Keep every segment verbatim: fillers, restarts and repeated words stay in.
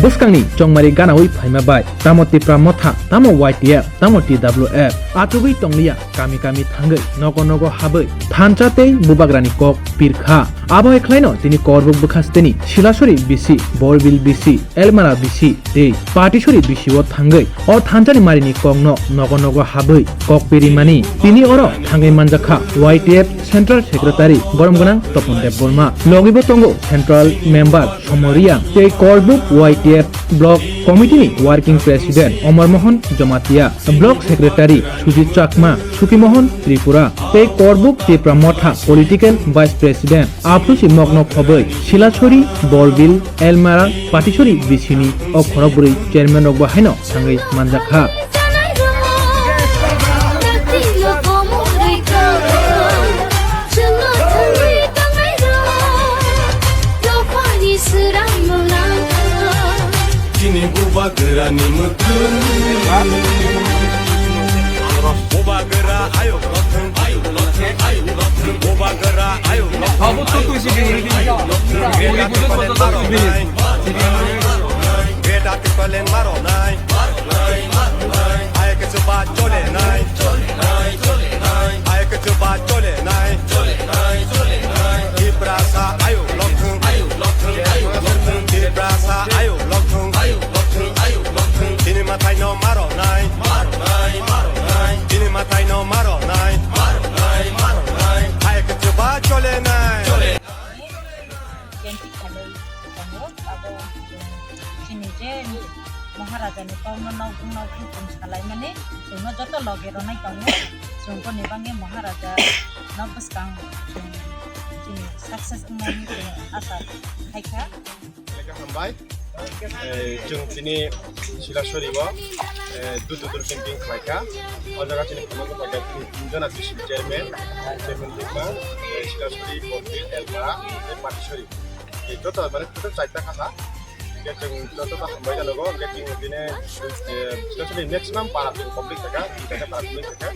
Bwskangni chongmari ganaui phaima bai tamo Tipra Motha, tamo Y T F, tamo T W F achugwi tongliya, kami kami thangwi nogo nogo habwi thansa tei bubagrani kok pirkha. Abo hai khlaino tini Korbuk bwkhasteni Silasori bisi, Borbil bisi, Elmara bisi tei Patisori bisio thangwi o thansani marini kokno nogo nogo habwi kok pirimani. Tini oro thangwi manjakha Y T F Central Secretary borom gwnang Topon Debbarma. Logibo tongo Central Member Somo Reang tei Korbuk Y T F Block Committee ni Working President Omor Mohan Jamatia, Block Secretary Sujit Chakma, Suki Mohan Tripura tei Korbuk Tipra Motha Political Vice President Aphusi Mokno khobwi Silasori, Borbil, Elmara, Patisori bisini o khorokbrwi chairman rokbo haino thangwi manjakha. Chini bubagrani mwkhwng. Bubagra ayuk lothwng, ayuk lothwng, ayuk lothwng. Bubagra ayuk lothwng. Babu, tu, tu, si, si, si, si. Greater Tipraland maro nai. Greater Tipraland maro nai. Ayuk chuba chole nai. Ayuk chuba chole nai. Tiprasa ayuk lothwng. Tiprasa ayuk lothwng. Chini mathai no maro nai. Chini mathai no maro nai. Ayuk chuba chole nai. Kenti khalwi tongo, abo chwng chini je Maharaja ni kokno nok nok bukung salaimani chwngno joto loge rwnai tongo. Chwng boni bagwi Maharaja no bwskang chwng chini success wngnani chwng asa khaikha. Hambai. Eh, chwng tini Silasori o, eh, dutu dur camping khlaikha. O jaga chini khama khe paikha chini tinjona bisi chairman, chairman tongkha, eh, Silasori, Borbil, Elmara, eh, Patisori. Eh, joto mane total charta kha. Hingke chwng joto no hambai janogo, hingke chwng tini, eh, Silasori maximum para chwng complete khaikha, hingke para complete khaikha.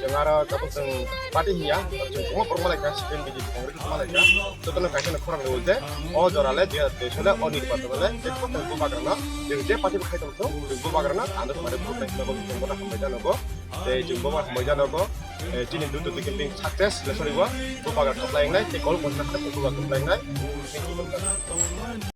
Chwng aro tabuk chwng party hiya, chwng kwbangma borok malaikha, C P M B J P Congress malaikha. Jotono kaisa no khorang rw je, o jora le, je, je, sole, o nirbaton le, je, bubagrano, je, je party bo khai tong thung, bubagrano, ano thumare vote nai, bo, bo, bo, hambai janogo, je, je, bo, hambai janogo, eh, chini dutu dikhe ping success, le, sorry, bo, bubagra khaplai nai, je, kol, kol, kol, bubagra khaplai nai.